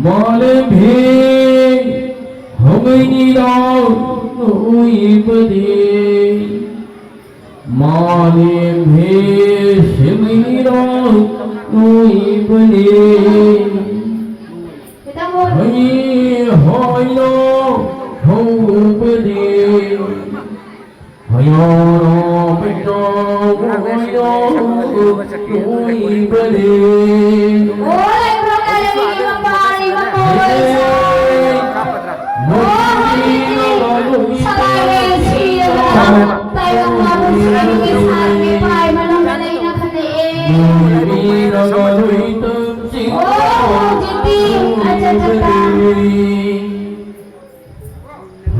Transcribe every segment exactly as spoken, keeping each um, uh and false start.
ꯃꯥꯂꯦꯝꯍꯤ ꯍꯧꯃꯩ ꯅꯤꯗꯥꯎ ꯅꯣꯏꯕꯗꯤ, ꯃꯥꯂꯦꯝꯍꯤ ꯁꯤꯃꯩ ꯅꯤꯗꯥꯎ ꯅꯣꯏꯕꯗꯤ, ꯍꯩ ꯍꯣꯏꯅꯣ ꯍꯧꯕꯗꯤ, ꯍꯌꯥꯅꯣ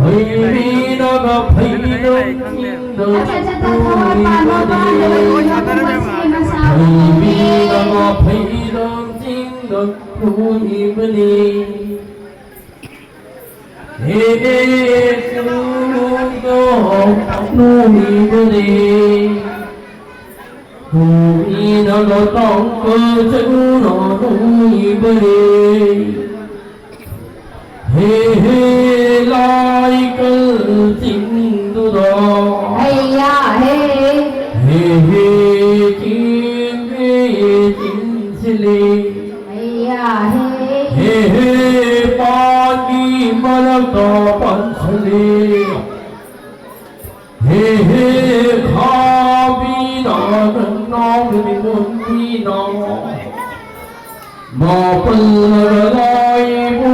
ꯍꯩꯕꯤꯅꯒ ꯐꯩꯗꯣꯝꯁꯤꯡꯗ ꯍꯩꯕꯤꯅꯒ ꯐꯩꯗꯣꯝꯁꯤꯡꯗ ꯂꯣꯏꯕꯅꯤ꯫ ꯍꯦ ꯍꯦ ꯆꯨꯗꯣ ꯂꯣꯏꯕꯅꯤ꯫ ꯍꯨꯏꯅꯒ ꯇꯥꯎꯕ ꯆꯔꯨꯅ ꯂꯣꯏꯕꯅꯤ꯫ ꯍꯦ ꯍꯦ ꯂꯥꯏꯀꯜ ꯆꯤꯡꯗꯨꯗ꯫ ꯍꯩꯌꯥ ꯍꯦ꯫ ꯍꯦ ꯍꯦ ꯆꯦꯡꯒꯦ ꯆꯤꯡꯁꯤꯜꯂꯤ꯫ ꯍꯩꯌꯥ ꯍꯦ꯫ ꯍꯦ ꯍꯦ ꯄꯥꯟꯒꯤ ꯃꯔꯛꯇ ꯄꯥꯟꯁꯤꯜꯂꯤ꯫ ꯍꯦ ꯍꯦ ꯈꯥꯕꯤꯅ ꯅꯪꯅꯥꯎ ꯅꯤꯉꯣꯟꯕꯤꯅ ꯃꯥꯄꯜꯂꯒ ꯂꯥꯏꯕꯨ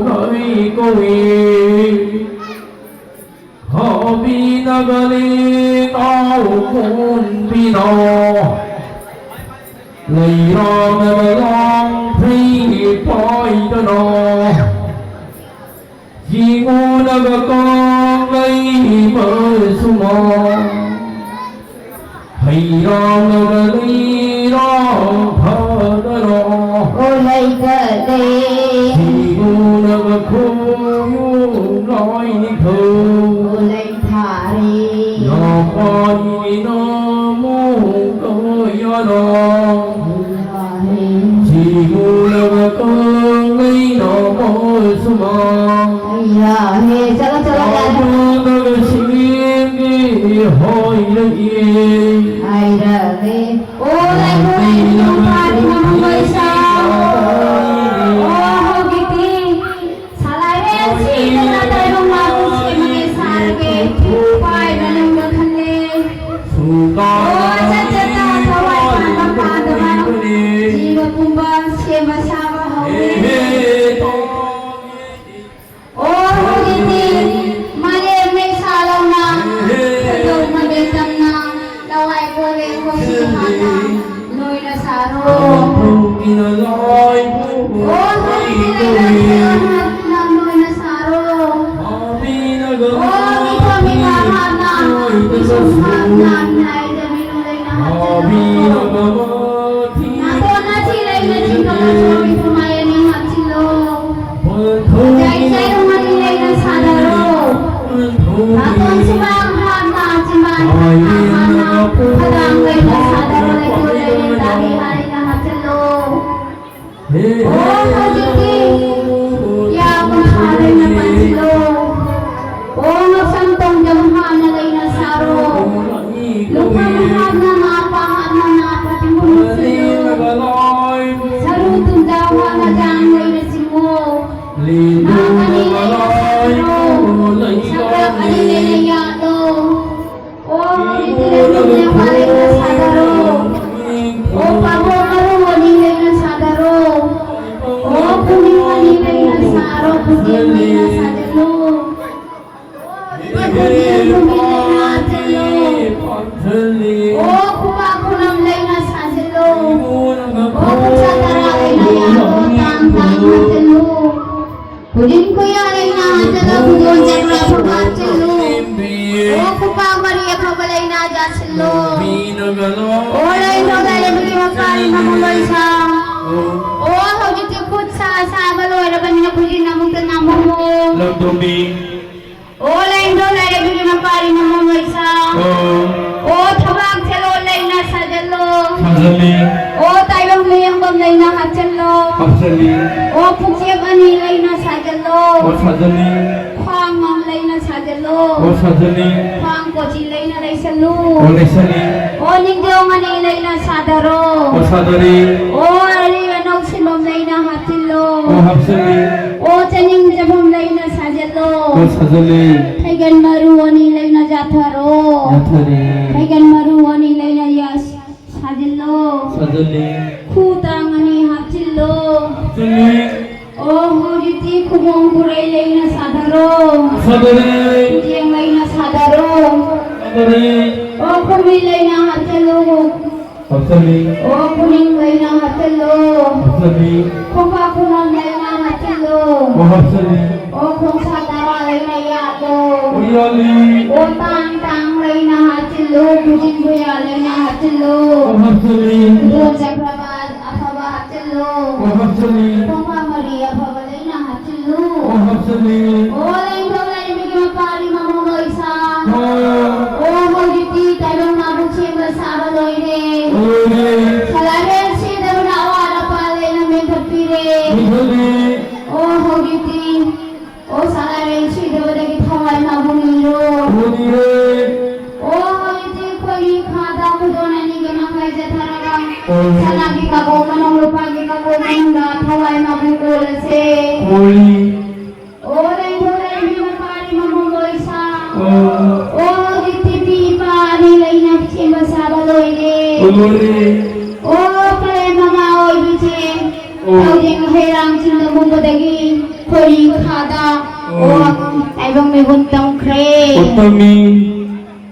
ꯂꯥꯏ ꯀꯧꯏ꯫ ꯈꯥꯕꯤꯅꯒ ꯂꯦꯡꯒꯥꯎ ꯀꯣꯟꯕꯤꯅ ꯂꯩꯔꯥꯡꯅꯒ ꯂꯥꯡ ꯐꯩ ꯄꯥꯏꯗꯅ ꯆꯤꯡꯉꯨꯅꯒ ꯀꯥꯡꯂꯩ ꯃꯁꯨꯃ ꯍꯩꯔꯥꯡꯅꯒ ꯂꯩꯔꯥꯡ ꯐꯗꯅ ꯑꯣ ꯂꯩꯒꯗꯦ꯫ ꯆꯤꯡꯉꯨꯅꯒ ꯈꯣꯡꯌꯨꯝ ꯂꯥꯏꯅꯤꯡꯊꯧ ꯑꯣ ꯂꯩꯊꯥꯔꯦ꯫ ꯂꯥꯛꯄꯥꯏꯅ ꯃꯨꯛ ꯀꯌꯥꯅ ꯆꯤꯡꯉꯨꯅꯒ ꯀꯥꯡꯂꯩꯅ ꯃꯁꯨꯃ ꯍꯩꯌꯥ ꯍꯦ꯫ ꯆꯠꯂꯣ, ꯆꯠꯂꯣ, ꯆꯠꯂꯣ꯫ ꯀꯥꯡꯂꯩꯅꯒ ꯁꯤꯡꯒꯤ ꯍꯥꯏꯔꯒꯦ꯫ ꯍꯥꯏꯔꯒꯦ꯫ ꯑꯣ ꯂꯩꯈꯣꯏ ꯅꯨꯄꯥꯗꯤ ꯃꯃꯣꯏ ꯁꯥ꯫ ꯑꯣ ꯍꯧꯖꯤꯛꯇꯤ ꯁꯂꯥꯏꯔꯦ ꯁꯤꯗꯅ ꯇꯥꯏꯕꯪ ꯃꯥꯕꯨ ꯁꯦꯝꯃꯒꯦ ꯁꯥꯔꯒꯦ꯫ ꯈ꯭ꯋꯥꯏ ꯃꯅꯨꯡꯗ ꯈꯜꯂꯦ꯫ ꯑꯣ, ꯆꯠ ꯆꯠꯇ ꯊꯋꯥꯏ ꯄꯥꯟꯕ ꯄꯥꯟꯗꯕ ꯖꯤꯕ ꯄꯨꯝꯕ ꯁꯦꯝꯕ ꯁꯥꯕ ꯍꯧꯔꯦ꯫ ꯑꯣ, ꯍꯧꯖꯤꯛꯇꯤ ꯃꯥꯂꯦꯝ ꯃꯩꯁꯥ ꯂꯧꯅ ꯊꯣꯏꯗꯣꯛꯅ ꯕꯦꯇꯝꯅ ꯂꯋꯥꯏ ꯀꯣꯜꯂꯦ ꯈꯣꯏꯁꯤ ꯍꯥꯟꯅ ꯅꯣꯏꯅ ꯁꯥꯔꯣ꯫ ꯑꯣ, ꯍꯧꯖꯤꯛꯇꯤ ꯂꯩꯅ ꯅꯣꯏꯅ ꯁꯥꯔꯣ꯫ ꯑꯣ, ꯃꯤꯊꯣ ꯃꯤꯊꯥ ꯍꯥꯟꯅ ꯏꯁꯨꯝ ꯍꯥꯟꯅ ꯅꯥꯏꯗ ꯃꯤꯅꯨ ꯂꯩꯅ ꯍꯥꯞꯆꯤꯜꯂꯣ꯫ ꯅꯥꯇꯣꯟ ꯑꯁꯤ ꯂꯩꯅ ꯆꯤꯡꯈꯠꯂ ꯁꯣꯔꯒꯤ ꯁꯨꯃꯥꯏ ꯑꯅꯤ ꯍꯥꯞꯆꯤꯜꯂꯣ꯫ ꯖꯥꯏ ꯖꯥꯏ ꯔꯨꯃꯥꯂꯤ ꯂꯩꯅ ꯁꯥꯗꯔꯣ꯫ ꯅꯥꯇꯣꯟ ꯁꯨꯃꯥꯡ ꯍꯥꯞꯅ ꯆꯤꯝꯕꯥꯟ ꯍꯥꯞꯅ ꯈꯗꯥꯡ ꯂꯩꯅ ꯁꯥꯗꯔꯣ꯫ ꯂꯩꯇꯣꯟ ꯂꯩꯅ ꯗꯥꯍꯤ ꯍꯥꯏꯅ ꯍꯥꯞꯆꯤꯜꯂꯣ꯫ ꯑꯣ ꯍꯧꯖꯤꯛꯇꯤ ꯌꯥꯝꯅ ꯍꯥꯔꯩꯅ ꯄꯥꯟꯁꯤꯜꯂꯣ꯫ ꯑꯣ ꯉꯛꯁꯝ ꯇꯣꯡꯖꯝ ꯍꯥꯞꯅ ꯂꯩꯅ ꯁꯥꯔꯣ꯫ ꯂꯨꯈꯝ ꯍꯥꯞꯅ ꯃꯄꯥ ꯍꯥꯞꯅ ꯅꯥꯄ ꯇꯤꯡꯈꯨꯝ ꯁꯤꯜꯂꯣ꯫ ꯁꯔꯨ ꯇꯨꯝꯖꯥꯎ ꯍꯥꯞꯅ ꯖꯥꯡ ꯂꯩꯅ ꯆꯤꯡꯉꯣ꯫ ꯅꯥ ꯑꯅꯤ ꯂꯩꯅ ꯁꯥꯔꯣ꯫ ꯁꯝꯕ꯭ꯔꯛ ꯑꯅꯤ ꯂꯩꯅ ꯌꯥꯠꯂꯣ꯫ ꯑꯣ ꯃꯤꯇꯤꯂꯦꯟ ꯂꯩꯅ ꯁꯥꯗꯔꯣ꯫ ꯑꯣ ꯄꯥꯕꯣꯛ ꯃꯔꯨ ꯑꯅꯤ ꯂꯩꯅ ꯁꯥꯗꯔꯣ꯫ ꯑꯣ ꯈꯨꯅꯤꯡ ꯑꯅꯤ ꯂꯩꯅ ꯁꯥꯔꯣ, ꯈꯨꯖꯦꯡ ꯂꯩꯅ ꯁꯥꯖꯜꯂꯣ꯫ ꯑꯣ ꯈꯨꯖꯦꯡ ꯈꯨꯅꯤꯡ ꯂꯩꯅ ꯍꯥꯞꯆꯜꯂꯣ꯫ ꯑꯣ ꯈꯨꯄꯥꯛ ꯈꯨꯂꯝ ꯂꯩꯅ ꯁꯥꯖꯜꯂꯣ꯫ ꯑꯣ ꯈꯨꯠꯁꯥ ꯇꯔꯥ ꯂꯩꯅ ꯌꯥꯜꯂꯣ, ꯇꯥꯡ ꯇꯥꯡ ꯍꯥꯞꯆꯜꯂꯣ꯫ ꯈꯨꯖꯤꯟ ꯈꯨꯌꯥ ꯂꯩꯅ ꯍꯥꯞꯆꯜꯂꯣ, ꯈꯨꯗꯣꯟ ꯆꯀ꯭ꯔ ꯑꯐꯕ ꯍꯥꯞꯆꯜꯂꯣ꯫ ꯑꯣ ꯈꯨꯄꯥꯛ ꯃꯔꯤ ꯑꯐꯕ ꯂꯩꯅ ꯆꯥꯁꯤꯜꯂꯣ꯫ ꯑꯣ ꯂꯩꯊꯣꯛ ꯂꯩꯔꯦꯝꯕꯤꯒꯤ ꯃꯄꯥꯔꯤ ꯃꯃꯨ ꯂꯣꯏꯁꯥ꯫ ꯑꯣ ꯍꯧꯖꯤꯛꯇꯤ ꯈꯨꯠ ꯁꯥ ꯁꯥꯕ ꯂꯣꯏꯔꯕꯅꯤꯅ ꯈꯨꯖꯤꯟ ꯑꯃꯨꯛꯇ ꯅꯥꯝꯃꯝꯃꯣ꯫ ꯂꯝꯗꯣꯡꯕꯤ꯫ ꯑꯣ ꯂꯩꯊꯣꯛ ꯂꯩꯔꯦꯝꯕꯤꯒꯤ ꯃꯄꯥꯔꯤ ꯃꯃꯨ ꯂꯣꯏꯁꯥ꯫ ꯑꯣ꯫ ꯑꯣ ꯊꯕꯥꯛ ꯊꯦꯂꯣ ꯂꯩꯅ ꯁꯥꯖꯜꯂꯣ꯫ ꯁꯥꯖꯜꯂꯤ꯫ ꯑꯣ ꯇꯥꯏꯕꯪ ꯃꯌꯥꯡꯕꯝ ꯂꯩꯅ ꯍꯥꯞꯆꯜꯂꯣ꯫ ꯍꯥꯞꯆꯜꯂꯤ꯫ ꯑꯣ ꯄꯨꯛꯆꯦꯞ ꯑꯅꯤ ꯂꯩꯅ ꯁꯥꯖꯜꯂꯣ꯫ ꯑꯣ ꯁꯥꯖꯜꯂꯤ꯫ ꯈ꯭ꯋꯥꯡ ꯃꯥꯡ ꯂꯩꯅ ꯁꯥꯖꯜꯂꯣ꯫ ꯑꯣ ꯁꯥꯖꯜꯂꯤ꯫ ꯈ꯭ꯋꯥꯡ ꯀꯣꯆꯤ ꯂꯩꯅ ꯂꯩꯁꯜꯂꯨ꯫ ꯑꯣ ꯂꯩꯁꯜꯂꯤ꯫ ꯑꯣ ꯅꯤꯡꯖꯣꯡ ꯑꯅꯤ ꯂꯩꯅ ꯁꯥꯗꯔꯣ꯫ ꯑꯣ ꯁꯥꯗꯔꯤ꯫ ꯑꯣ ꯑꯔꯤ ꯑꯅꯧ ꯁꯤꯟꯐꯝ ꯂꯩꯅ ꯍꯥꯞꯆꯤꯜꯂꯣ꯫ ꯑꯣ ꯍꯥꯞꯆꯜꯂꯤ꯫ ꯑꯣ ꯆꯅꯤꯡ ꯆꯐꯝ ꯂꯩꯅ ꯁꯥꯖꯜꯂꯣ꯫ ꯑꯣ ꯁꯥꯖꯜꯂꯤ꯫ ꯐꯩꯒꯟ ꯃꯔꯨ ꯑꯅꯤ ꯂꯩꯅ ꯌꯥꯊꯔꯣ꯫ ꯌꯥꯊꯔꯤ꯫ ꯐꯩꯒꯟ ꯃꯔꯨ ꯑꯗꯨꯅꯤ꯫ ꯈꯨ ꯇꯥꯡ ꯑꯅꯤ ꯍꯥꯞꯆꯤꯜꯂꯣ꯫ ꯑꯗꯨꯅꯤ꯫ ꯑꯣ, ꯍꯧꯖꯤꯛꯇꯤ ꯈꯨꯕꯣꯡ ꯈꯨꯔꯩ ꯂꯩꯅ ꯁꯥꯗꯔꯣ꯫ ꯁꯥꯗꯔꯦ꯫ ꯈꯨꯖꯦꯡ ꯂꯩꯅ ꯁꯥꯗꯔꯣ꯫ ꯁꯥꯗꯔꯦ꯫ ꯑꯣ, ꯈꯨꯃꯤꯠ ꯂꯩꯅ ꯍꯥꯞꯆꯤꯜꯂꯨ꯫ ꯍꯥꯞꯆꯜꯂꯤ꯫ ꯑꯣ, ꯈꯨꯅꯤꯡ ꯂꯩꯅ ꯍꯥꯞꯆꯤꯜꯂꯨ꯫ ꯍꯥꯞꯆꯜꯂꯤ꯫ ꯈꯣꯡꯄꯥꯛ ꯈꯨꯅꯝ ꯂꯩꯅ ꯍꯥꯞꯆꯤꯜꯂꯨ꯫ ꯑꯣ, ꯍꯥꯞꯆꯜꯂꯤ꯫ ꯑꯣ, ꯈꯣꯡꯁꯥ ꯇꯔꯥ ꯂꯩꯅ ꯌꯥꯠꯂꯨ꯫ ꯑꯣ, ꯌꯥꯠꯂꯤ꯫ ꯑꯣ, ꯇꯥꯡ ꯇꯥꯡ ꯂꯩꯅ ꯍꯥꯞꯆꯤꯜꯂꯨ꯫ ꯈꯨꯖꯤꯟ ꯈꯨꯌꯥ ꯂꯩꯅ ꯍꯥꯞꯆꯤꯜꯂꯨ꯫ ꯑꯣ, ꯍꯥꯞꯆꯜꯂꯤ꯫ ꯈꯨꯗꯣꯜ ꯆꯀ꯭ꯔꯕꯥ ꯑꯐꯕ ꯍꯥꯞꯆꯤꯜꯂꯨ꯫ ꯑꯣ, ꯍꯥꯞꯆꯜꯂꯤ꯫ ꯈꯣꯡꯄꯥꯛ ꯃꯔꯤ ꯑꯐꯕ ꯂꯩꯅ ꯍꯥꯞꯆꯤꯜꯂꯨ꯫ ꯑꯣ, ꯍꯥꯞꯆꯜꯂꯤ꯫ ꯑꯣ, ꯂꯦꯡꯊꯣꯛ ꯂꯩꯔꯝꯃꯤꯒꯤ ꯃꯄꯥꯔꯤ ꯃꯃꯣ ꯂꯣꯏꯁꯥ꯫ ꯑꯣ꯫ ꯑꯣ, ꯍꯧꯖꯤꯛꯇꯤ ꯇꯥꯏꯕꯪ ꯃꯥꯕꯨ ꯁꯦꯝꯕ ꯁꯥꯕ ꯂꯣꯏꯔꯦ꯫ ꯂꯣꯏꯔꯦ꯫ ꯁꯂꯥꯏꯔꯦꯜ ꯁꯤꯗꯕꯅ ꯑꯋꯥꯠ ꯑꯄꯥ ꯂꯩꯅ ꯃꯦꯟꯈꯠꯄꯤꯔꯦ꯫ ꯃꯦꯟꯈꯠꯂꯤ꯫ ꯑꯣ, ꯍꯧꯖꯤꯛꯇꯤ ꯑꯣ, ꯁꯂꯥꯏꯔꯦꯜ ꯁꯤꯗꯕꯗꯒꯤ ꯊꯋꯥꯏ ꯃꯥꯕꯨ ꯅꯤꯔꯣ꯫ ꯅꯤꯔꯦ꯫ ꯑꯣ, ꯍꯧꯖꯤꯛꯇꯤ ꯑꯩꯈꯣꯏꯒꯤ ꯈꯥꯗ ꯈꯨꯗꯣꯟ ꯑꯅꯤꯒꯤ ꯃꯈꯥꯏ ꯆꯠꯊꯔꯒ ꯑꯣ꯫ ꯁꯅꯥꯒꯤ ꯀꯕꯣꯛ ꯃꯅꯨꯡ, ꯂꯨꯄꯥꯒꯤ ꯀꯕꯣꯛ ꯃꯅꯨꯡꯗ ꯊꯋꯥꯏ ꯃꯥꯕꯨ ꯀꯣꯜꯂꯁꯦ꯫ ꯀꯣꯜꯂꯤ꯫ ꯑꯣ, ꯂꯩꯊꯣꯛ ꯂꯩꯔꯝꯃꯤ ꯃꯄꯥꯔꯤ ꯃꯃꯣ ꯂꯣꯏꯁꯥ꯫ ꯑꯣ꯫ ꯑꯣ, ꯍꯧꯖꯤꯛꯇꯤ ꯄꯤ ꯏꯄꯥ ꯑꯅꯤ ꯂꯩꯅ ꯁꯦꯝꯕ ꯁꯥꯕ ꯂꯣꯏꯔꯦ꯫ ꯑꯣ, ꯂꯣꯏꯔꯦ꯫ ꯑꯣ, ꯄꯂꯦꯝ ꯃꯃꯥ ꯑꯣꯏꯕꯤꯁꯦ꯫ ꯑꯣ꯫ ꯍꯧꯖꯤꯛ ꯍꯩꯔꯥꯡ ꯆꯤꯡꯗ ꯍꯨꯝꯕꯗꯒꯤ ꯈꯣꯏꯔꯤ ꯈꯥꯗ꯫ ꯑꯣ꯫ ꯑꯣ, ꯇꯥꯏꯕꯪ ꯃꯤꯍꯨꯟ ꯇꯝꯈ꯭ꯔꯦ꯫ ꯑꯣ, ꯇꯝꯃꯤ꯫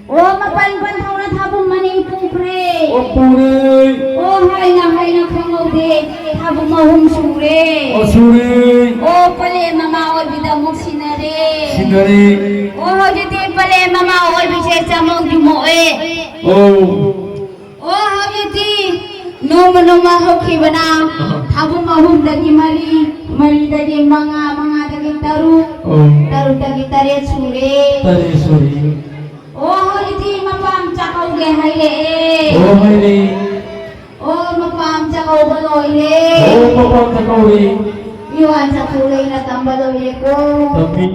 ꯑꯣ, ꯃꯄꯟ ꯄꯟꯊꯧꯅ ꯊꯥꯕꯨꯝ ꯃꯅꯤ ꯄꯨꯈ꯭ꯔꯦ꯫ ꯑꯣ, ꯄꯨꯔꯦ꯫ ꯑꯣ, ꯍꯥꯏꯅ ꯍꯥꯏꯅ ꯈꯪꯍꯧꯗꯦ꯫ ꯊꯥꯕꯨꯝ ꯑꯍꯨꯝ ꯁꯨꯔꯦ꯫ ꯑꯣ, ꯁꯨꯔꯦ꯫ ꯑꯣ, ꯄꯂꯦꯝ ꯃꯃꯥ ꯑꯣꯏꯕꯤꯗ ꯑꯃꯨꯛ ꯁꯤꯟꯅꯔꯦ꯫ ꯁꯤꯟꯅꯔꯦ꯫ ꯑꯣ, ꯍꯧꯖꯤꯛꯇꯤ ꯄꯂꯦꯝ ꯃꯃꯥ ꯑꯣꯏꯕꯤꯁꯦ ꯆꯃꯧ ꯌꯨꯝꯃꯛꯑꯦ꯫ ꯑꯣ꯫ ꯑꯣ, ꯍꯧꯖꯤꯛꯇꯤ ꯅꯣꯡꯃ ꯅꯣꯡꯃ ꯍꯧꯈꯤꯕꯅ ꯑꯍ꯫ ꯊꯥꯕꯨꯝ ꯑꯍꯨꯝꯗꯒꯤ ꯃꯔꯤ, ꯃꯔꯤꯗꯒꯤ ꯃꯉꯥ, ꯃꯉꯥꯗꯒꯤ ꯇꯔꯨꯛ, ꯑꯣ꯫ ꯇꯔꯨꯛꯇꯒꯤ ꯇꯔꯦꯠ ꯁꯨꯔꯦ꯫ ꯇꯔꯦꯠ ꯁꯨꯔꯦ꯫ ꯑꯣ, ꯍꯧꯖꯤꯛꯇꯤ ꯃꯄꯥꯝ ꯆꯥꯛꯀꯧꯒꯦ ꯍꯥꯏꯔꯛꯑꯦ꯫ ꯑꯣ, ꯍꯥꯏꯔꯛꯑꯦ꯫ ꯑꯣ, ꯃꯄꯥꯝ ꯆꯥꯛꯀꯧꯕ ꯂꯣꯏꯔꯦ꯫ ꯑꯣ, ꯃꯄꯥꯝ ꯆꯥꯛꯀꯧꯔꯦ꯫ ꯃꯤꯋꯥ ꯆꯐꯨ ꯂꯩꯅ ꯇꯝꯕ ꯂꯣꯏꯔꯦꯀꯣ꯫ ꯇꯝꯃꯤ꯫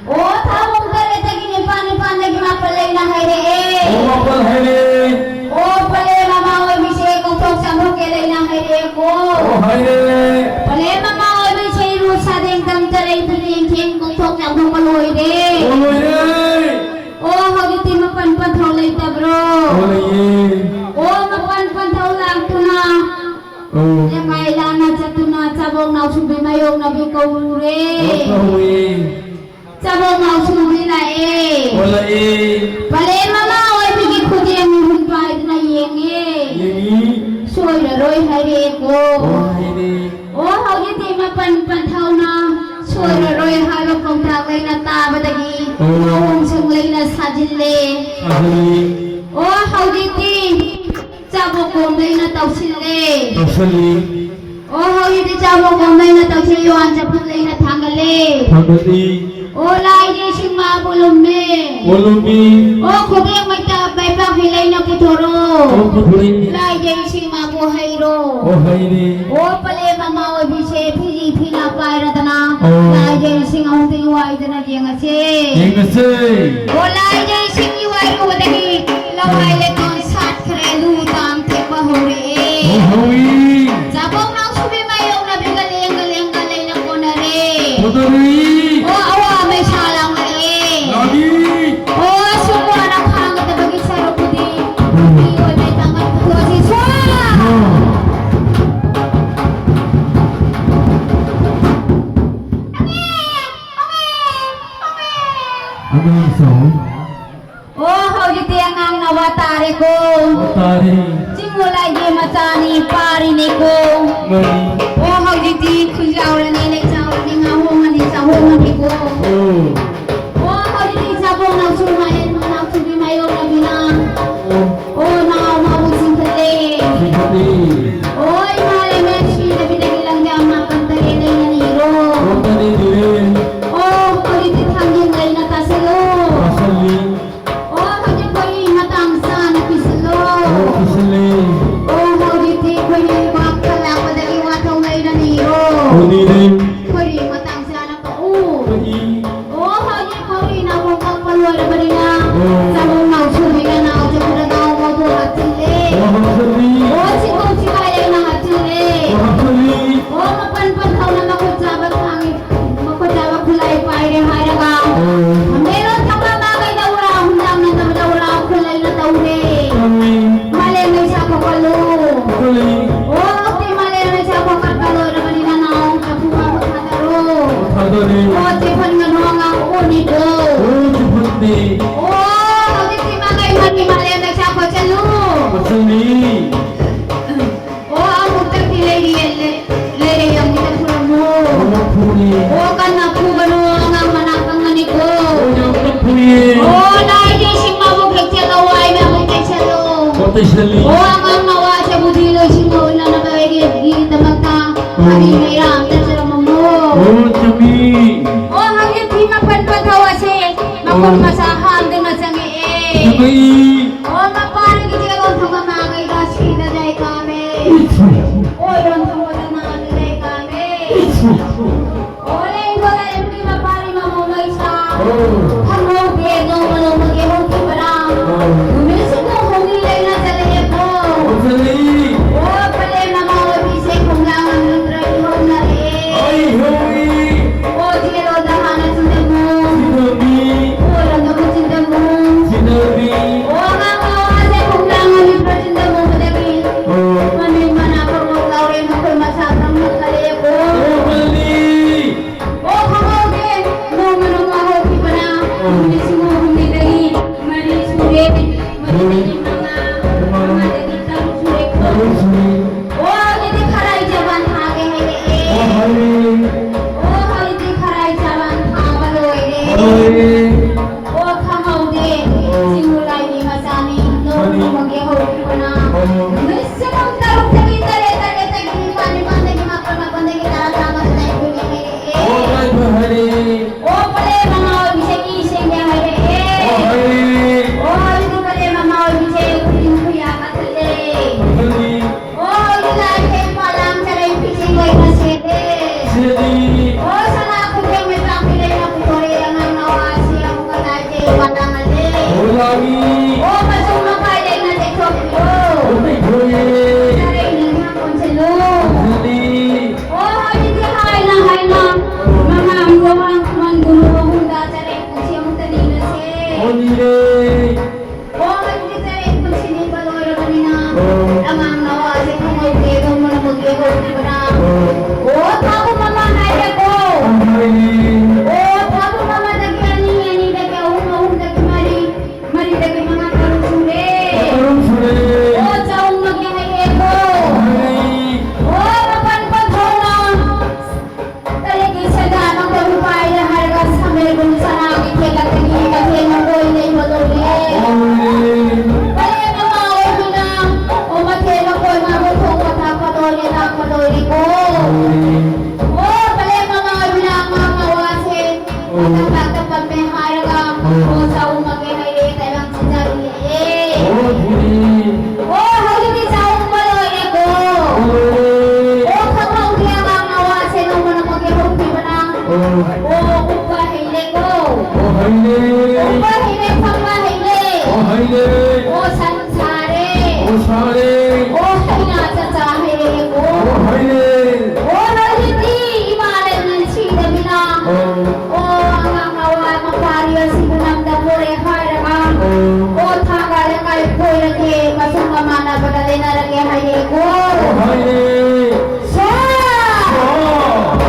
ꯑꯣ, ꯊꯥꯕꯨꯡ ꯇꯔꯦꯠꯇꯒꯤ ꯅꯤꯄꯥꯟ, ꯅꯤꯄꯥꯟꯗꯒꯤ ꯃꯥꯄꯜ ꯂꯩꯅ ꯍꯥꯏꯔꯛꯑꯦ꯫ ꯑꯣ, ꯃꯥꯄꯜ ꯍꯥꯏꯔꯛꯑꯦ꯫ ꯑꯣ, ꯄꯂꯦꯝ ꯃꯃꯥ ꯑꯣꯏꯕꯤꯁꯦ ꯀꯧꯊꯣꯛ ꯆꯥꯝꯊꯣꯛꯀꯦ ꯂꯩꯅ ꯍꯥꯏꯔꯛꯑꯦꯀꯣ꯫ ꯑꯣ, ꯍꯥꯏꯔꯛꯑꯦ꯫ ꯄꯂꯦꯝ ꯃꯃꯥ ꯑꯣꯏꯕꯤꯁꯦ ꯏꯔꯨ ꯁꯥꯗꯦꯡ ꯇꯝ ꯇꯔꯦꯠ ꯐꯅꯦꯛ ꯈꯦꯡ ꯀꯧꯊꯣꯛ ꯆꯥꯝꯊꯣꯛꯄ ꯂꯣꯏꯔꯦ꯫ ꯑꯣ, ꯂꯣꯏꯔꯦ꯫ ꯑꯣ, ꯍꯧꯖꯤꯛꯇꯤ ꯃꯄꯟ ꯄꯟꯊꯧ ꯂꯩꯇꯕ꯭ꯔꯣ? ꯑꯣ, ꯂꯩꯌꯦ꯫ ꯑꯣ, ꯃꯄꯟ ꯄꯟꯊꯧ ꯂꯥꯛꯇꯨꯅ꯫ ꯅꯥꯎꯁꯨꯕꯤ ꯃꯥꯌꯣꯛꯅꯕꯤ ꯀꯧꯔꯨꯔꯦ꯫ ꯑꯣ, ꯀꯧꯔꯦ꯫ ꯆꯥꯕꯣꯛ ꯅꯥꯎꯁꯨꯕꯤ ꯂꯥꯛꯑꯦ꯫ ꯑꯣ, ꯂꯥꯛꯑꯦ꯫ ꯄꯂꯦꯝ ꯃꯃꯥ ꯑꯣꯏꯕꯤꯒꯤ ꯈꯨꯗꯦꯡ ꯃꯤꯍꯨꯟ ꯄꯥꯏꯗꯨꯅ ꯌꯦꯡꯉꯦ꯫ ꯌꯦꯡꯉꯤ꯫ ꯁꯣꯏꯔꯔꯣꯏ ꯍꯥꯏꯔꯛꯑꯦꯀꯣ꯫ ꯑꯣ, ꯍꯥꯏꯔꯦ꯫ ꯑꯣ, ꯍꯧꯖꯤꯛꯇꯤ ꯃꯄꯟ ꯄꯟꯊꯧꯅ ꯁꯣꯏꯔꯔꯣꯏ ꯍꯥꯏꯕ ꯄꯥꯎꯇꯥꯛ ꯑꯩꯅ ꯇꯥꯕꯗꯒꯤ ꯑꯣ꯫ ꯃꯑꯣꯡꯁꯨ ꯂꯩꯅ ꯁꯥꯖꯤꯜꯂꯦ꯫ ꯁꯥꯖꯤꯜꯂꯤ꯫ ꯑꯣ, ꯍꯧꯖꯤꯛꯇꯤ ꯆꯥꯕꯣꯛ ꯀꯣꯝꯗ ꯑꯩꯅ ꯇꯧꯁꯤꯜꯂꯦ꯫ ꯇꯧꯁꯤꯜꯂꯤ꯫ ꯑꯣ, ꯍꯧꯖꯤꯛꯇꯤ ꯆꯥꯕꯣꯛ ꯀꯣꯝꯗ ꯑꯩꯅ ꯇꯧꯁꯤꯜꯂꯤ, ꯋꯥꯟ ꯆꯐꯨꯗ ꯑꯩꯅ ꯊꯥꯡꯒꯠꯂꯦ꯫ ꯊꯥꯡꯒꯠꯂꯤ꯫ ꯑꯣ, ꯂꯥꯏꯒꯤ ꯏꯁꯤꯡ ꯃꯥꯕꯨ ꯂꯨꯝꯃꯦ꯫ ꯑꯣ, ꯂꯨꯝꯃꯤ꯫ ꯑꯣ, ꯈꯨꯗꯦꯡ ꯃꯩꯇꯥ ꯃꯩꯄꯥꯛꯀꯤ ꯂꯩꯅ ꯄꯨꯊꯣꯔꯣ꯫ ꯑꯣ, ꯄꯨꯊꯣꯔꯛꯏ꯫ ꯂꯥꯏꯒꯤ ꯏꯁꯤꯡ ꯃꯥꯕꯨ ꯍꯩꯔꯣ꯫ ꯑꯣ, ꯍꯩꯔꯦ꯫ ꯑꯣ, ꯄꯂꯦꯝ ꯃꯃꯥ ꯑꯣꯏꯕꯤꯁꯦ ꯐꯤꯖꯤ ꯐꯤꯅꯥ ꯄꯥꯏꯔꯗꯅ ꯑꯣ꯫ ꯂꯥꯏꯒꯤ ꯏꯁꯤꯡ ꯑꯃꯨꯛꯇꯪ ꯋꯥꯏꯗꯅ ꯌꯦꯡꯉꯁꯦ꯫ ꯌꯦꯡꯉꯁꯦ꯫ ꯑꯣ, ꯂꯥꯏꯒꯤ ꯏꯁꯤꯡꯒꯤ ꯋꯥꯏꯔꯨꯕꯗꯒꯤ ꯂꯋꯥꯏ ꯂꯩꯇꯣꯟ ꯁꯥꯠꯈ꯭ꯔꯦ, ꯂꯨ ꯇꯥꯡ ꯊꯦꯛꯄ ꯍꯧꯔꯛꯑꯦ꯫ ꯑꯣ, ꯍꯧꯏ꯫ ꯆꯥꯕꯣꯛ ꯅꯥꯎꯁꯨꯕꯤ ꯃꯥꯌꯣꯛꯅꯕꯤꯒ ꯂꯦꯡꯒ ꯂꯦꯡꯒ ꯂꯩꯅ ꯀꯣꯟꯅꯔꯦ꯫ ꯀꯣꯟꯅꯔꯤ꯫ ꯑꯣ, ꯑꯋꯥ ꯃꯩꯁꯥ ꯂꯥꯡꯂꯛꯑꯦ꯫ ꯂꯥꯡꯏ꯫ ꯑꯣ, ꯑꯁꯨꯝ ꯋꯥꯅ ꯈꯥꯡꯒꯗꯕꯒꯤ ꯁꯔꯨꯛꯄꯨꯗꯤ ꯎꯝ꯫ ꯅꯨꯄꯤ ꯑꯣꯏꯕꯩ ꯄꯥꯡꯒꯜ ꯄꯨꯊꯣꯛꯑꯁꯤ꯫ ꯁ꯭ꯋꯥ! ꯎꯝ꯫ ꯑꯉꯥꯡ ꯁꯥꯎ꯫ ꯑꯣ, ꯍꯧꯖꯤꯛꯇꯤ ꯑꯉꯥꯡ ꯅꯋꯥ ꯇꯥꯔꯦꯀꯣ꯫ ꯇꯥꯔꯦ꯫ ꯆꯤꯡꯃꯨ ꯂꯥꯏꯒꯤ ꯃꯆꯥꯅꯤ ꯄꯥꯔꯤꯅꯦꯀꯣ꯫ ꯃꯥꯅꯤ꯫ ꯑꯣ, ꯍꯧꯖꯤꯛꯇꯤ ꯈꯨꯟꯖꯥꯎꯔꯅꯤ, ꯂꯩꯆꯥꯎꯔꯅꯤ, ꯉꯥꯍꯣꯡꯉꯅꯤ, ꯆꯥꯍꯣꯡꯉꯅꯤꯀꯣ꯫ ꯑꯣ꯫ ꯑꯣ, ꯍꯧꯖꯤꯛꯇꯤ ꯆꯥꯕꯣꯛ ꯅꯥꯎꯁꯨ ꯃꯥꯌꯦꯟ, ꯅꯥꯎꯁꯨꯕꯤ ꯃꯥꯌꯣꯛꯅꯕꯤꯅ꯫ ꯑꯣ꯫ ꯑꯣ, ꯅꯥꯎ ꯅꯥꯎꯕꯨ ꯆꯤꯡꯈꯠꯂꯦ꯫ ꯆꯤꯡꯈꯠꯂꯤ꯫ ꯑꯣ, ꯏꯃꯥ ꯂꯩꯃꯔꯦꯟ ꯁꯤꯗꯕꯤꯗꯒꯤ ꯂꯪꯖꯥꯝ ꯃꯥꯄꯟ ꯇꯔꯦꯠ ꯂꯩꯅ ꯅꯤꯔꯣ꯫ ꯑꯣ, ꯇꯔꯦꯠ ꯅꯤꯔꯦ꯫ ꯑꯣ, ꯍꯧꯖꯤꯛꯇꯤ ꯊꯥꯡꯖꯤꯡ ꯂꯩꯅ ꯇꯥꯁꯤꯜꯂꯣ꯫ ꯇꯥꯁꯤꯜꯂꯤ꯫ ꯑꯣ, ꯍꯧꯖꯤꯛ ꯈꯣꯏꯔꯤ ꯃꯇꯥꯡ ꯆꯥꯅ ꯄꯤꯁꯤꯜꯂꯣ꯫ ꯑꯣ, ꯄꯤꯁꯤꯜꯂꯤ꯫ ꯑꯣ, ꯍꯧꯖꯤꯛꯇꯤ ꯈꯣꯏꯔꯤ ꯋꯥ ꯈꯜꯂꯛꯄꯗꯒꯤ ꯋꯥꯊꯧ ꯂꯩꯅ ꯅꯤꯔꯣ꯫ ꯑꯣ, ꯅꯤꯔꯤ꯫ ꯈꯣꯏꯔꯤ ꯃꯇꯥꯡ ꯆꯥꯅ ꯀꯛꯎ꯫ ꯀꯛꯏ꯫ ꯑꯣ, ꯍꯧꯖꯤꯛ ꯈꯣꯏꯔꯤ ꯅꯥꯀꯣꯡ ꯀꯛꯄ ꯂꯣꯏꯔꯕꯅꯤꯅ ꯑꯣ꯫ ꯆꯥꯕꯣꯛ ꯅꯥꯎꯁꯨꯕꯤꯅ ꯅꯥꯎ ꯆꯐꯨꯗ ꯅꯥꯎ ꯃꯧꯗꯨ ꯍꯥꯞꯆꯤꯜꯂꯦ꯫ ꯑꯣ, ꯍꯥꯞꯆꯤꯜꯂꯤ꯫ ꯑꯣ, ꯁꯤꯡꯒꯧ ꯁꯤꯒꯥꯏ ꯂꯩꯅ ꯍꯥꯞꯆꯤꯜꯂꯦ꯫ ꯑꯣ, ꯍꯥꯞꯆꯤꯜꯂꯤ꯫ ꯑꯣ, ꯃꯄꯟ ꯄꯟꯊꯧꯅ ꯃꯈꯨꯠ ꯆꯥꯕ ꯊꯥꯡ ꯃꯈꯨꯠ ꯆꯥꯕ ꯈꯨꯠꯂꯥꯏ ꯄꯥꯏꯔꯦ ꯍꯥꯏꯔꯒ, ꯑꯣ꯫ ꯃꯦꯔꯣ ꯊꯕꯛ ꯑꯃ ꯀꯩꯗꯧꯔꯥ, ꯍꯨꯟꯗꯥꯡꯅ ꯇꯧꯗꯧꯔꯥ, ꯈꯨꯠꯂꯥꯏꯅ ꯇꯧꯔꯦ꯫ ꯇꯧꯏ꯫ ꯃꯥꯂꯦꯝ ꯃꯩꯁꯥ ꯈꯣꯀꯠꯂꯨ꯫ ꯈꯣꯀꯠꯂꯤ꯫ ꯑꯣ, ꯍꯧꯖꯤꯛꯇꯤ ꯃꯥꯂꯦꯝ ꯃꯩꯁꯥ ꯈꯣꯀꯠꯄ ꯂꯣꯏꯔꯕꯅꯤꯅ ꯅꯥꯎ ꯑꯣ, ꯆꯦ ꯐꯟꯒꯅꯨ, ꯑꯉꯥꯡ ꯎꯅꯤꯀꯣ꯫ ꯑꯣ, ꯆꯦ ꯐꯟꯗꯦ꯫ ꯑꯣ, ꯍꯧꯖꯤꯛꯇꯤ ꯃꯥ ꯀꯩ ꯐꯟꯒꯤ ꯃꯥꯂꯦꯝꯗ ꯆꯥꯛ ꯈꯣꯠꯆꯜꯂꯨ꯫ ꯈꯣꯠꯆꯜꯂꯤ꯫ ꯑꯣ, ꯑꯃꯨꯛꯇꯪꯗꯤ ꯂꯩꯔꯤꯌꯦ, ꯂꯩ-, ꯂꯩꯔꯦ, ꯑꯃꯨꯛꯇ ꯐꯨꯔꯝꯃꯣ꯫ ꯑꯣ, ꯐꯨꯔꯦ꯫ ꯑꯣ, ꯀꯟꯅ ꯐꯨꯒꯅꯨ, ꯑꯉꯥꯡ ꯃꯅꯥ ꯀꯪꯒꯅꯤꯀꯣ꯫ ꯑꯣ, ꯌꯥꯝꯅ ꯐꯨꯔꯦ꯫ ꯑꯣ, ꯂꯥꯏꯒꯤ ꯏꯁꯤꯡ ꯃꯕꯨꯛ ꯍꯦꯛ ꯆꯦꯜꯂꯛꯑꯣ, ꯑꯩ ꯃꯕꯨꯛ ꯇꯩꯁꯜꯂꯣ꯫ ꯑꯣ, ꯇꯩꯁꯜꯂꯤ꯫ ꯑꯣ, ꯑꯉꯥꯡ ꯅꯋꯥꯁꯦ ꯕꯨꯙꯤ ꯂꯧꯁꯤꯡ ꯑꯣꯏꯅꯅꯕ ꯑꯩꯒꯤꯗꯃꯛꯇ ꯎꯝ꯫ ꯍꯩ ꯍꯩꯔꯥ ꯑꯝꯇ ꯆꯥꯔꯝꯃꯣ꯫ ꯑꯣ, ꯆꯨꯝꯃꯤ꯫ ꯑꯣ, ꯍꯧꯖꯤꯛ ꯐꯤ ꯃꯐꯟ ꯄꯣꯠꯊꯧ ꯑꯁꯦ ꯃꯈꯨꯟ ꯎꯝ꯫ ꯃꯆꯥ ꯍꯥꯝꯗꯨꯅ ꯆꯪꯉꯛꯑꯦ꯫ ꯆꯨꯝꯃꯤ꯫ ꯑꯣ, ꯃꯄꯥꯟꯒꯤ ꯆꯦꯔꯣꯟ ꯊꯣꯡꯕ ꯃꯥꯡꯉꯩꯗ ꯁꯤꯗ ꯂꯩ ꯀꯥꯝꯃꯦ꯫ ꯏꯁ꯫ ꯑꯣ, ꯏꯔꯣꯟ ꯊꯣꯡꯕꯗ ꯅꯥꯟꯅ ꯂꯩ ꯀꯥꯝꯃꯦ꯫ ꯏꯁ꯫ ꯑꯣ, ꯂꯦꯡꯗꯣ ꯂꯥꯏꯔꯦꯝꯕꯤ ꯃꯄꯥꯔꯤ ꯃꯃꯧ ꯃꯩꯁꯥ꯫ ꯑꯣ꯫ ꯈꯪꯍꯧꯗꯦ ꯅꯣꯡꯃ ꯅꯣꯡꯃꯒꯤ ꯍꯧꯈꯤꯕꯔꯥ꯫ ꯑꯣ꯫ ꯅꯨꯃꯤꯠꯁꯤꯡꯗꯣ ꯍꯣꯡꯂꯤ ꯂꯩꯅ ꯆꯠꯂꯛꯑꯦꯀꯣ꯫ ꯍꯣꯡꯖꯜꯂꯛꯏ꯫ ꯑꯣ, ꯄꯂꯦꯝ ꯃꯃꯥ ꯑꯣꯏꯕꯤꯁꯦ ꯈꯣꯡꯖꯥ ꯉꯝꯂꯨꯗ꯭ꯔꯗꯤ ꯍꯧꯅꯔꯦ꯫ ꯑꯩ ꯍꯧꯏ꯫ ꯑꯣ, ꯆꯦꯔꯣꯗ ꯍꯥꯟꯅ ꯆꯤꯟꯗꯝꯃꯨ꯫ ꯆꯤꯟꯗꯝꯃꯤ꯫ ꯑꯣ, ꯂꯝꯗꯝꯕꯨ ꯆꯤꯟꯗꯝꯃꯨ꯫ ꯆꯤꯟꯗꯝꯃꯤ꯫ ꯑꯣ, ꯁꯥꯔꯦ꯫ ꯑꯣ, ꯑꯩꯅ ꯆꯥꯛꯆꯥ ꯍꯩꯔꯦꯀꯣ꯫ ꯑꯣ, ꯍꯩꯔꯦ꯫ ꯑꯣ, ꯍꯧꯖꯤꯛꯇꯤ ꯏꯃꯥ ꯂꯩꯕꯅ ꯁꯤꯗꯃꯤꯅ꯫ ꯑꯣ꯫ ꯑꯣ, ꯑꯉꯥꯡ ꯅꯋꯥ ꯃꯄꯥꯔꯤ ꯑꯁꯤꯕꯨ ꯅꯝꯗ ꯄꯨꯔꯦ ꯍꯥꯏꯔꯒ꯫ ꯑꯣ꯫ ꯑꯣ, ꯊꯥꯡꯒ ꯂꯩꯀꯥꯏ ꯀꯣꯏꯔꯒꯦ, ꯃꯁꯨꯡ ꯃꯃꯥꯟꯅꯕꯗ ꯂꯩꯅꯔꯒꯦ ꯍꯥꯏꯔꯦꯀꯣ꯫ ꯑꯣ, ꯍꯩꯔꯦ꯫ ꯁꯥ! ꯁꯥ!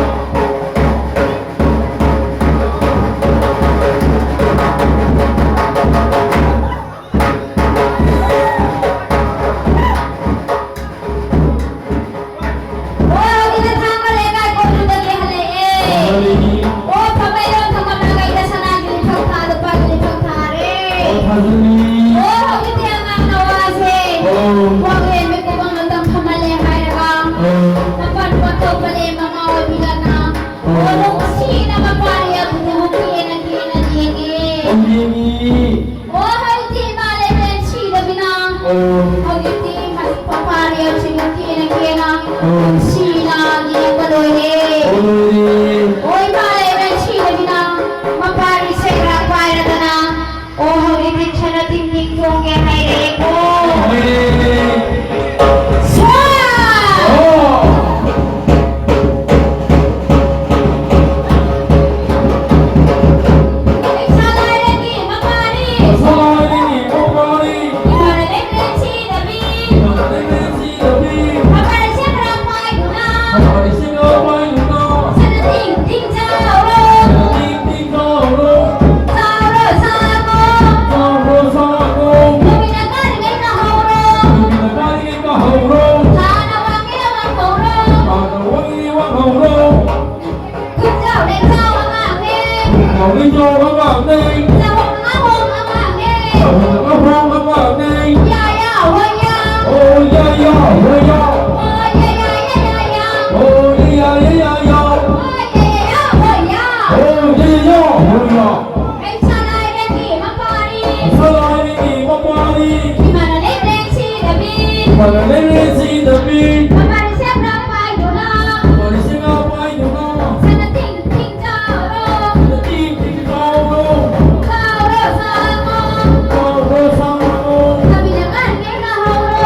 ꯑꯣ, ꯍꯧꯖꯤꯛꯅ ꯊꯥꯡꯒ ꯂꯩꯀꯥꯏ ꯀꯣꯏꯔꯨꯗꯒꯤ ꯍꯜꯂꯛꯑꯦ꯫ ꯍꯜꯂꯛꯏ꯫ ꯑꯣ, ꯊꯥꯡꯃꯩꯕꯟ ꯊꯣꯡꯕ ꯃꯥꯏꯀꯩꯗ ꯁꯅꯥꯒꯤ ꯂꯤꯐꯝ ꯊꯥ, ꯂꯨꯄꯥꯒꯤ ꯂꯤꯐꯝ ꯊꯥꯔꯦ꯫ ꯑꯣ, ꯊꯥꯖꯤꯜꯂꯤ꯫ ꯑꯣ, ꯍꯧꯖꯤꯛꯇꯤ ꯑꯉꯥꯡ ꯅꯋꯥꯁꯦ ꯑꯣ꯫ ꯋꯥꯡꯂꯦꯟ ꯃꯤꯠ ꯈꯨꯕ ꯃꯇꯝ ꯐꯝꯍꯜꯂꯦ ꯍꯥꯏꯔꯒ ꯑꯣ꯫ ꯃꯄꯥꯟ ꯄꯣꯠꯊꯣꯛꯄ ꯂꯦꯝꯕ ꯉꯥ ꯑꯣꯏꯕꯤꯗꯅ ꯑꯣ꯫ ꯑꯣ, ꯅꯣꯡ ꯁꯤꯅ ꯃꯄꯥꯔꯤ ꯑꯗꯨꯕꯨ ꯀꯦꯅ ꯀꯦꯅ ꯌꯦꯡꯉꯦ꯫ ꯑꯣ, ꯌꯦꯡꯉꯤ꯫ ꯑꯣ, ꯍꯧꯖꯤꯛꯇꯤ ꯏꯃꯥ ꯂꯩꯕꯅ ꯁꯤꯗꯃꯤꯅ꯫ ꯑꯣ꯫ ꯍꯧꯖꯤꯛꯇꯤ ꯃꯄꯥꯔꯤ ꯑꯁꯤꯕꯨ ꯀꯦꯅ ꯀꯦꯅ ꯑꯣ꯫ ꯁꯤꯅ ꯌꯦꯡꯕ ꯂꯣꯏꯔꯦ꯫ ꯑꯣ, ꯂꯣꯏꯔꯦ꯫ ꯑꯣ, ꯏꯃꯥ ꯂꯩꯕꯅ ꯁꯤꯗꯃꯤꯅ ꯃꯄꯥꯔꯤ ꯁꯦꯒ꯭ꯔꯥꯛ ꯄꯥꯏꯔꯗꯅ꯫ ꯑꯣ, ꯍꯧꯖꯤꯛꯇꯤ ꯁꯅꯥ ꯇꯤꯡ ꯇꯤꯡ ꯆꯣꯡꯒꯦ ꯍꯥꯏꯔꯛꯑꯦꯀꯣ꯫ ꯍꯥꯏꯔꯛꯑꯦ꯫ ꯁ꯭ꯋꯥ! ꯑꯣ꯫ ꯁꯂꯥꯏꯔꯦꯟꯒꯤ ꯃꯄꯥꯔꯤ꯫ ꯁꯂꯥꯏꯔꯦꯟꯒꯤ ꯃꯄꯥꯔꯤ꯫ ꯏꯃꯥꯅ ꯂꯩꯕꯅ ꯁꯤꯗꯃꯤ꯫ ꯏꯃꯥꯅ ꯂꯩꯕꯅ ꯁꯤꯗꯃꯤ꯫ ꯃꯄꯥꯔꯤ ꯁꯦꯒ꯭ꯔꯥꯛ ꯄꯥꯏꯗꯨꯅ꯫ ꯃꯄꯥꯔꯤ ꯁꯦꯒ꯭ꯔꯥꯛ ꯄꯥꯏꯗꯨꯅ꯫ ꯁꯅꯥ ꯇꯤꯡ ꯇꯤꯡ ꯆꯥꯎꯔꯣ꯫ ꯁꯅꯥ ꯇꯤꯡ ꯇꯤꯡ ꯆꯥꯎꯔꯣ꯫ ꯆꯥꯎꯔꯣ, ꯆꯥꯎꯔꯣ꯫ ꯆꯥꯎꯔꯣ, ꯆꯥꯎꯔꯣ꯫ ꯅꯨꯃꯤꯠꯅ ꯀꯥꯔꯤꯉꯩ ꯀꯥꯍꯧꯔꯣ꯫ ꯅꯨꯃꯤꯠꯅ ꯀꯥꯔꯤꯉꯩ ꯀꯥꯍꯧꯔꯣ꯫ ꯊꯥꯅ ꯋꯥꯡꯉꯦ ꯋꯥꯡꯍꯧꯔꯣ꯫ ꯊꯥꯅ ꯋꯥꯡꯉꯦ ꯋꯥꯡꯍꯧꯔꯣ꯫ ꯈꯨꯟꯖꯥꯎ ꯂꯦꯟꯖꯥꯎ ꯑꯉꯥꯡꯅꯦ꯫ ꯈꯨꯟꯖꯥꯎ ꯂꯦꯟꯖꯥꯎ ꯑꯉꯥꯡꯅꯦ꯫ ꯆꯥꯎꯍꯣꯡ ꯉꯥꯍꯣꯡ ꯑꯉꯥꯡꯅꯦ꯫ ꯆꯥꯎꯍꯣꯡ ꯉꯥꯍꯣꯡ ꯑꯉꯥꯡꯅꯦ꯫ ꯌꯥ ꯌꯥ ꯍꯣꯏ ꯌꯥ꯫ ꯑꯣ ꯌꯥ ꯌꯥ ꯍꯣꯏ ꯌꯥ꯫ ꯑꯣ ꯌꯥ ꯌꯥ ꯌꯥ ꯌꯥ ꯌꯥ꯫ ꯑꯣ ꯌꯥ ꯌꯥ ꯌꯥ ꯌꯥ ꯌꯥ꯫ ꯑꯣ ꯌꯥ ꯌꯥ ꯌꯥ ꯍꯣꯏ ꯌꯥ꯫ ꯑꯣ ꯌꯥ ꯌꯥ ꯍꯣꯏ ꯌꯥ꯫ ꯑꯩ ꯁꯂꯥꯏꯔꯦꯟꯒꯤ ꯃꯄꯥꯔꯤ꯫ ꯁꯂꯥꯏꯔꯦꯟꯒꯤ ꯃꯄꯥꯔꯤ꯫ ꯏꯃꯥꯅ ꯂꯩꯕꯅ ꯁꯤꯗꯃꯤ꯫ ꯏꯃꯥꯅ ꯂꯩꯕꯅ ꯁꯤꯗꯃꯤ꯫ ꯃꯄꯥꯔꯤ ꯁꯦꯒ꯭ꯔꯥꯛ ꯄꯥꯏꯗꯨꯅ꯫ ꯃꯄꯥꯔꯤ ꯁꯦꯒ꯭ꯔꯥꯛ ꯄꯥꯏꯗꯨꯅ꯫ ꯁꯅꯥ ꯇꯤꯡ ꯇꯤꯡ ꯆꯥꯎꯔꯣ꯫ ꯁꯅꯥ ꯇꯤꯡ ꯇꯤꯡ ꯆꯥꯎꯔꯣ꯫ ꯆꯥꯎꯔꯣ ꯁꯥꯉꯣ꯫ ꯆꯥꯎꯔꯣ ꯁꯥꯉꯣ꯫ ꯅꯨꯃꯤꯠꯅ ꯀꯥꯔꯤꯉꯩ ꯀꯥꯍꯧꯔꯣ꯫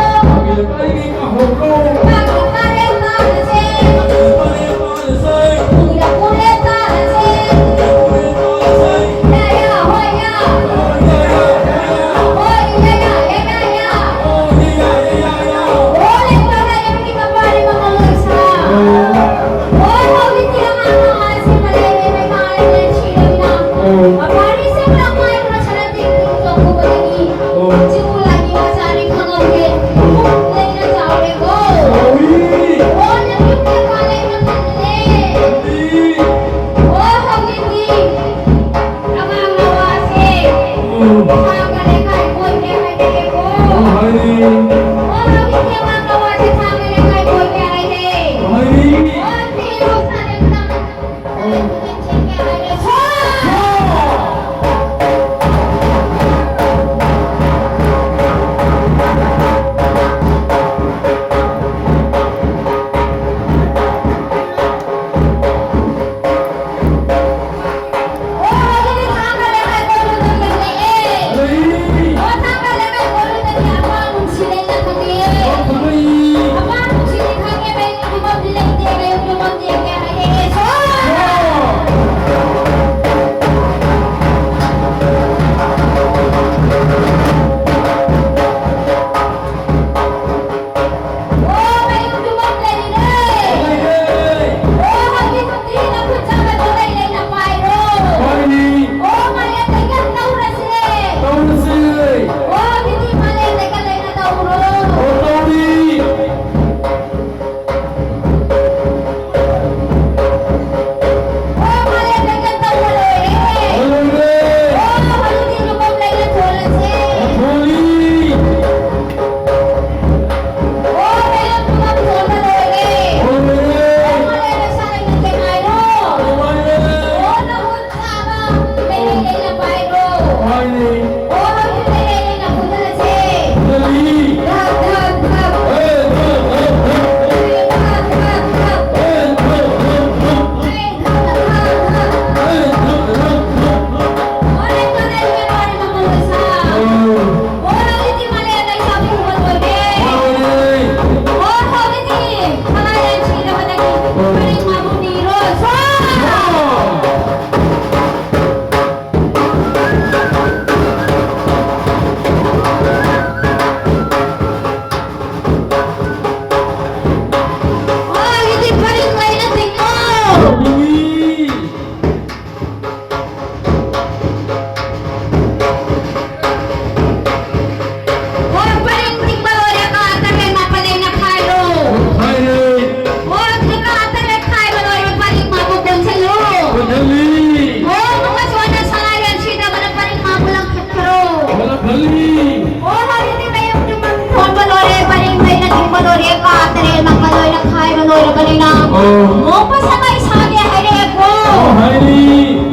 ꯇꯔꯦꯠ ꯄꯥ ꯇꯔꯦꯠꯃꯛ ꯂꯣꯏꯅ ꯈꯥꯏꯕ ꯂꯣꯏꯔꯕꯅꯤꯅ, ꯑꯣ꯫ ꯃꯣꯛꯄ ꯁꯒꯥꯏ ꯁꯥꯒꯦ ꯍꯥꯏꯔꯦꯀꯣ꯫ ꯑꯣ, ꯍꯥꯏꯔꯤ꯫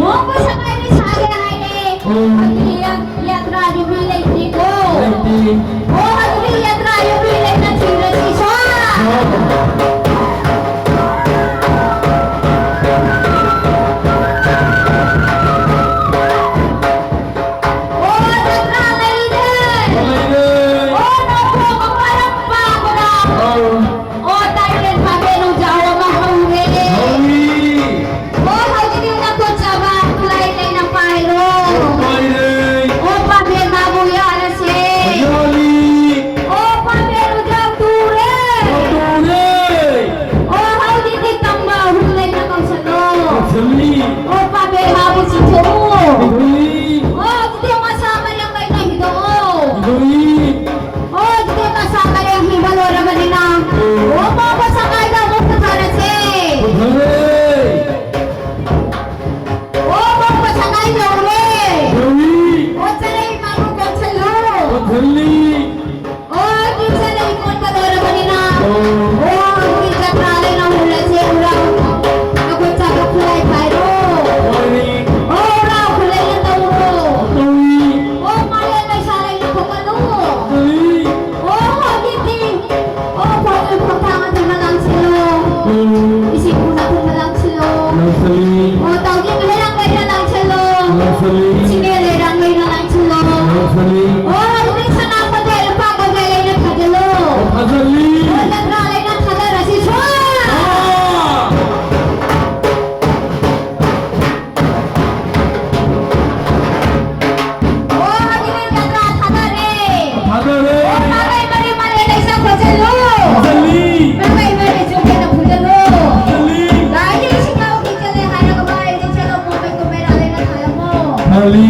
ꯃꯣꯛꯄ ꯁꯒꯥꯏꯗꯤ ꯁꯥꯒꯦ ꯍꯥꯏꯔꯦ꯫ ꯑꯣ꯫ ꯑꯗꯨꯗꯤ ꯌꯥ-, ꯌꯥꯇ꯭ꯔꯥ ꯌꯨꯕꯤ ꯂꯩꯇ꯭ꯔꯤꯀꯣ꯫ ꯂꯩꯇꯦ꯫ ꯑꯣ, ꯑꯗꯨꯗꯤ ꯌꯥꯇ꯭ꯔꯥ ꯌꯨꯕꯤ ꯂꯩꯅ ꯊꯤꯔꯁꯤ ꯁꯣ꯫ ꯑꯣ꯫ ꯑꯣ, ꯌꯥꯇ꯭ꯔꯥ ꯂꯩꯔꯦ꯫ ꯂꯩꯔꯦ꯫ ꯑꯣ, ꯅꯣꯡꯄꯣꯛ ꯃꯄꯥꯔꯝ ꯄꯥꯡꯕꯗ꯫ ꯑꯧ꯫ ꯑꯣ, ꯇꯥꯏꯕꯪ ꯄꯥꯟꯕꯤ ꯅꯣꯡꯖꯥꯎ ꯑꯃ ꯍꯧꯔꯦ꯫ ꯍꯧꯔꯤ꯫ ꯑꯣ, ꯍꯧꯖꯤꯛꯇꯤ ꯅꯈꯨꯠ ꯆꯥꯕ ꯈꯨꯠꯂꯥꯏ ꯂꯩꯅ ꯄꯥꯏꯔꯣ꯫ ꯄꯥꯏꯔꯦ꯫ ꯑꯣ, ꯄꯥꯝꯕꯦꯟ ꯃꯥꯕꯨ ꯌꯥꯜꯂꯁꯦ꯫ ꯌꯥꯜꯂꯤ꯫ ꯑꯣ, ꯄꯥꯝꯕꯦꯟ ꯎꯖꯥꯎ ꯇꯨꯔꯦ꯫ ꯇꯨꯔꯦ꯫ ꯑꯣ, ꯍꯧꯖꯤꯛꯇꯤ ꯇꯝꯕ ꯑꯍꯨꯝ ꯂꯩꯅ ꯀꯧꯁꯜꯂꯣ꯫ ꯀꯧꯁꯜꯂꯤ꯫ ꯑꯣ, ꯄꯥꯝꯕꯦꯟ ꯃꯥꯕꯨ ꯆꯤꯡꯊꯣꯛꯎ꯫ ꯆꯤꯡꯊꯣꯛꯏ꯫ ꯑꯣ, ꯍꯧꯖꯤꯛꯇꯤ ꯃꯁꯥ ꯃꯔꯦꯡ ꯂꯩꯅ ꯍꯤꯗꯣꯛꯑꯣ꯫ ꯍꯤꯗꯣꯛꯏ꯫ ꯑꯣ, ꯑꯗꯨꯗꯤ ꯃꯁꯥ ꯃꯔꯦꯡ ꯍꯤꯕ ꯂꯣꯏꯔꯕꯅꯤꯅ, ꯑꯣ, ꯃꯣꯛꯄ ꯁꯒꯥꯏꯗ ꯑꯃꯨꯛ ꯄꯨꯊꯔꯁꯦ꯫ ꯄꯨꯊꯔꯦ꯫ ꯑꯣ, ꯃꯣꯛꯄ ꯁꯒꯥꯏ ꯌꯧꯔꯦ꯫ ꯌꯧꯏ꯫ ꯑꯣ, ꯆꯔꯩ ꯃꯔꯨ ꯀꯣꯟꯁꯤꯜꯂꯨ꯫ ꯀꯣꯟꯁꯤꯜꯂꯤ꯫ ꯑꯣ, ꯑꯗꯨ ꯆꯔꯩ ꯀꯣꯟꯕ ꯂꯣꯏꯔꯕꯅꯤꯅ, ꯑꯣ꯫ ꯑꯣ, ꯑꯗꯨꯗꯤ ꯖꯇ꯭ꯔꯥ ꯂꯩꯅ ꯍꯨꯜꯂꯁꯦ, ꯎꯔꯥꯎ꯫ ꯑꯩꯈꯣꯏ ꯆꯥꯕ ꯈꯨꯠꯂꯥꯏ ꯄꯥꯏꯔꯣ꯫ ꯄꯥꯏꯔꯤ꯫ ꯑꯣ, ꯎꯔꯥꯎ ꯈꯨꯠꯂꯥꯏꯅ ꯇꯧꯔꯣ꯫ ꯇꯧꯏ꯫ ꯑꯣ, ꯃꯥꯂꯦꯝ ꯂꯩꯁꯥ ꯂꯩꯅ ꯈꯣꯀꯠꯂꯨ꯫ ꯇꯧꯏ꯫ ꯑꯣ, ꯍꯧꯖꯤꯛꯇꯤ꯫ ꯑꯣ, ꯐꯧ ꯐꯧ ꯊꯥꯡ ꯑꯊꯨꯝꯕ ꯂꯪꯁꯤꯜꯂꯣ꯫ ꯎꯝ꯫ ꯏꯁꯤꯡ ꯈꯨꯟ ꯑꯊꯨꯝꯕ ꯂꯪꯁꯤꯜꯂꯣ꯫ ꯂꯪꯁꯤꯜꯂꯤ꯫ ꯑꯣ, ꯇꯧꯗꯤ ꯂꯩꯔꯥꯡ ꯂꯩꯅ ꯂꯪꯁꯤꯜꯂꯣ꯫ ꯂꯪꯁꯤꯜꯂꯤ꯫ ꯁꯤꯡꯅꯦ ꯂꯩꯔꯥꯡ ꯂꯩꯅ ꯂꯪꯁꯤꯜꯂꯣ꯫ ꯂꯪꯁꯤꯜꯂꯤ꯫ ꯑꯣ, ꯍꯧꯖꯤꯛ ꯁꯅꯥ ꯈꯣꯠꯇꯦ ꯂꯨꯄꯥ ꯈꯣꯠꯇꯦ ꯂꯩꯅ ꯊꯥꯖꯤꯜꯂꯣ꯫ ꯊꯥꯖꯤꯜꯂꯤ꯫ ꯑꯣ, ꯖꯇ꯭ꯔꯥ ꯂꯩꯅ ꯊꯥꯖꯔꯁꯤ ꯁ꯭ꯋꯥ꯫ ꯑꯥ꯫ ꯑꯣ, ꯍꯧꯖꯤꯛ ꯖꯇ꯭ꯔꯥ ꯊꯥꯗꯔꯦ꯫ ꯊꯥꯗꯔꯦ꯫ ꯑꯣ, ꯃꯥꯂꯩ ꯃꯔꯤ ꯃꯥꯂꯩ ꯂꯩꯁꯥ ꯈꯣꯠꯆꯜꯂꯨ꯫ ꯈꯣꯠꯆꯜꯂꯤ꯫ ꯃꯥꯂꯩ ꯃꯔꯤ ꯆꯨꯝꯅ ꯐꯨꯖꯜꯂꯨ꯫ ꯈꯣꯠꯆꯜꯂꯤ꯫ ꯂꯥꯏꯒꯤ ꯏꯁꯤꯡ ꯌꯥꯎꯕꯤ ꯆꯠꯂꯦ ꯍꯥꯏꯔꯒ ꯃꯥꯂꯩꯗꯤ ꯆꯠꯂꯣ, ꯃꯣꯏ ꯃꯩ ꯀꯨꯝꯃꯩ ꯔꯥꯂꯩꯅ ꯊꯥꯜꯂꯝꯃꯣ꯫ ꯊꯥꯜꯂꯤ꯫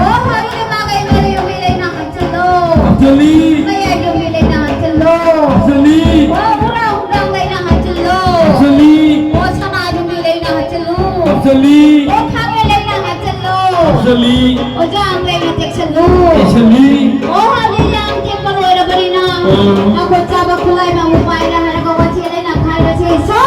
ꯑꯣ, ꯍꯧꯖꯤꯛ ꯃꯥꯂꯩ ꯃꯔꯤ ꯌꯨꯝꯕꯤ ꯂꯩꯅ ꯍꯥꯞꯆꯜꯂꯨ꯫ ꯍꯥꯞꯆꯜꯂꯤ꯫ ꯃꯌꯥꯏ ꯌꯨꯝꯕꯤ ꯂꯩꯅ ꯍꯥꯞꯆꯜꯂꯨ꯫ ꯍꯥꯞꯆꯜꯂꯤ꯫ ꯑꯣ, ꯎꯔꯥꯎ ꯍꯨꯔꯥꯎ ꯂꯩꯅ ꯍꯥꯞꯆꯜꯂꯨ꯫ ꯍꯥꯞꯆꯜꯂꯤ꯫ ꯑꯣ, ꯁꯅꯥ ꯌꯨꯝꯕꯤ ꯂꯩꯅ ꯍꯥꯞꯆꯜꯂꯨ꯫ ꯍꯥꯞꯆꯜꯂꯤ꯫ ꯑꯣ, ꯈꯥꯡꯉꯦ ꯂꯩꯅ ꯍꯥꯞꯆꯜꯂꯨ꯫ ꯍꯥꯞꯆꯜꯂꯤ꯫ ꯑꯣꯖꯥ ꯑꯃ ꯂꯩꯅ ꯇꯦꯛꯁꯜꯂꯨ꯫ ꯇꯦꯛꯁꯜꯂꯤ꯫ ꯑꯣ, ꯍꯧꯖꯤꯛ ꯌꯥꯝ ꯊꯦꯛꯄ ꯂꯣꯏꯔꯕꯅꯤꯅ, ꯑꯣ꯫ ꯈꯨꯠ ꯆꯥꯕ ꯈꯨꯠꯂꯥꯏ ꯃꯃꯨ ꯄꯥꯏꯔ ꯍꯥꯏꯔꯒ ꯋꯥꯊꯤ ꯂꯩꯅ ꯈꯥꯏꯔꯁꯤ꯫ ꯁꯣ!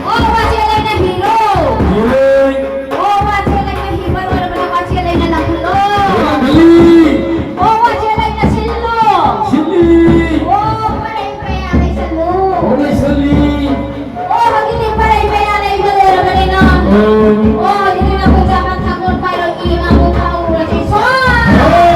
ꯑꯣ, ꯋꯥꯊꯤ ꯂꯩꯅ ꯍꯤꯔꯣ꯫ ꯍꯤꯔꯣꯏ꯫ ꯑꯣ, ꯋꯥꯊꯤ ꯂꯩꯅ ꯍꯤꯕ ꯂꯣꯏꯔꯕꯅ ꯋꯥꯊꯤ ꯂꯩꯅ ꯂꯪꯈꯠꯂꯣ꯫ ꯂꯪꯈꯠꯂꯤ꯫ ꯑꯣ, ꯋꯥꯊꯤ ꯂꯩꯅ ꯁꯤꯜꯂꯣ꯫ ꯁꯤꯜꯂꯤ꯫ ꯑꯣ, ꯄꯔꯩ ꯄꯌꯥ ꯂꯩꯁꯜꯂꯨ꯫ ꯑꯣ, ꯂꯩꯁꯜꯂꯤ꯫ ꯑꯣ, ꯍꯧꯖꯤꯛꯇꯤ ꯄꯔꯩ ꯄꯌꯥ ꯂꯩꯕ ꯂꯣꯏꯔꯕꯅꯤꯅ꯫ ꯎꯝ꯫ ꯑꯣ, ꯍꯧꯖꯤꯛꯇꯤ ꯅꯈꯣꯏ ꯆꯥꯕ ꯊꯛꯄ ꯄꯥꯏꯔꯣ, ꯏ ꯉꯥꯕꯨ ꯊꯥꯎꯔꯁꯤ꯫ ꯁꯣ! ꯍꯣ!